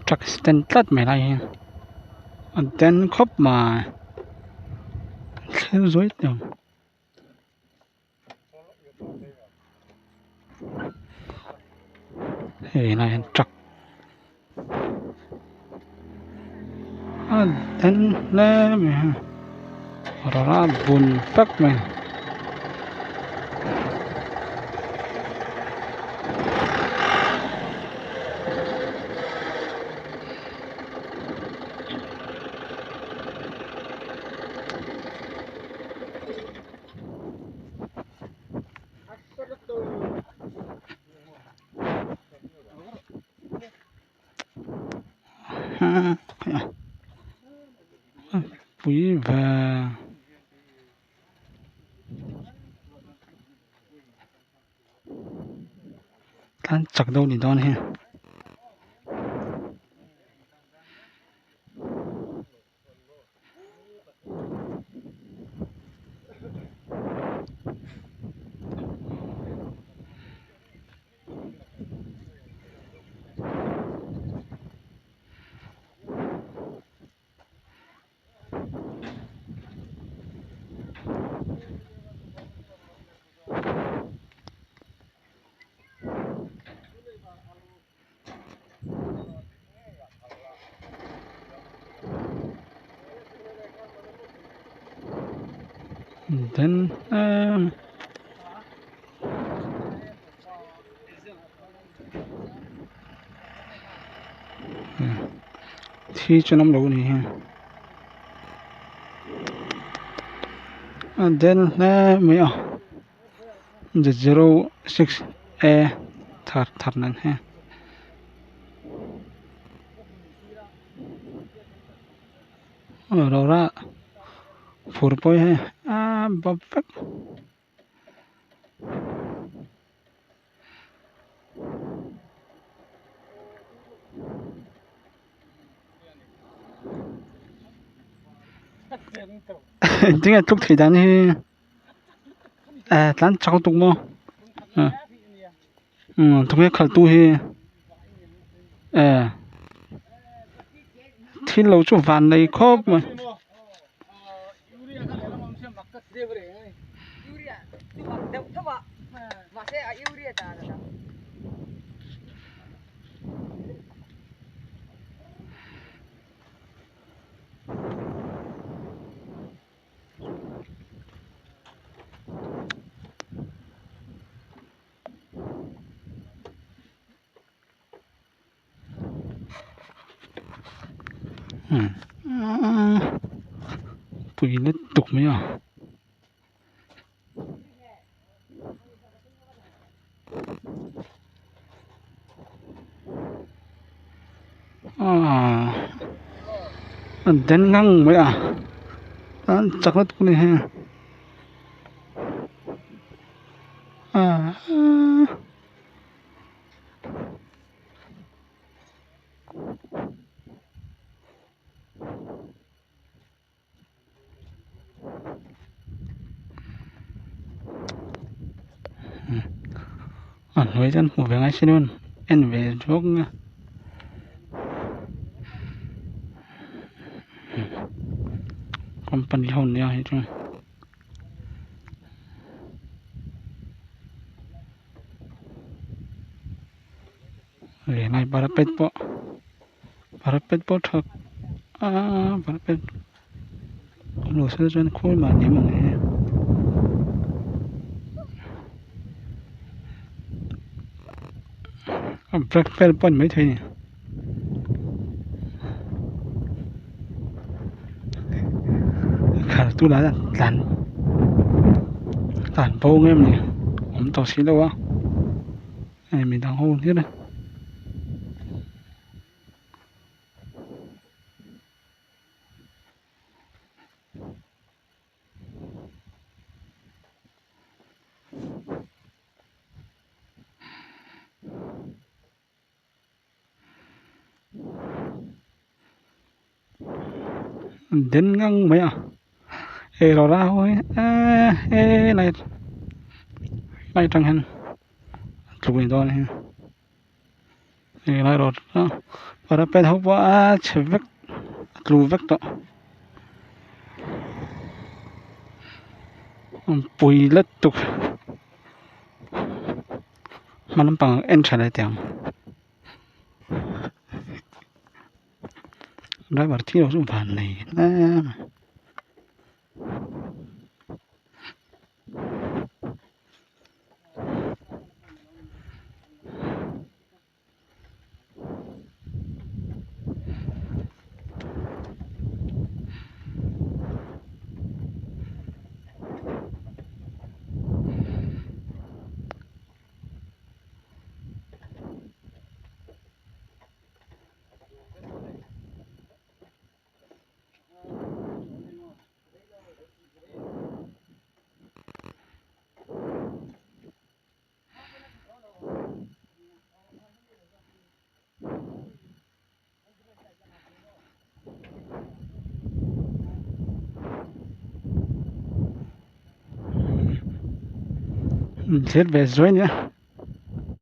Truck stand tlat mai lai hi a den khawp mai thlir zuai teh ang. Hei lai hian truck a den hle mai a rawra bun vek mai. Pui ve. Tlan chak deuh ni dawn hi. Then emm thi chu an awm lo a ni hi a den hle mai a zero six a thar thar nen hian. Rora fur pawh hi a bawp vek. Tinge tluk theih dan hi eh tlan chak lutuk maw umm tunge khalh tu hi eh thil lo chu van nei khawp mai. Pui lutuk mai a. Aaa a den ngang mai a an chak lutuk a ni hei aaa. A hnuai chuan hmuh ve ngai si dawn en ve zawk nia company ho nia hei chu. Lehmai parapet pawh parapet pawh tha aaa parapet awm lo se chuan khawi mah ni ang e a black vel pawh a ni maithei a ni. Khaltu lah hian tlan tlan bo em ni awm tawh si lo a. Hei midang ho hlir a den ngang mai a hei lo la ho hi eee helai lai atang hian a tluk ni dawn a ni. Helai road a parapet ho pawh a chhe vek a tlu vek tawh pui lutuk hma lampang en tha leh teh ang driver thil chu van nei hle mai. Thlir ve zuai nia.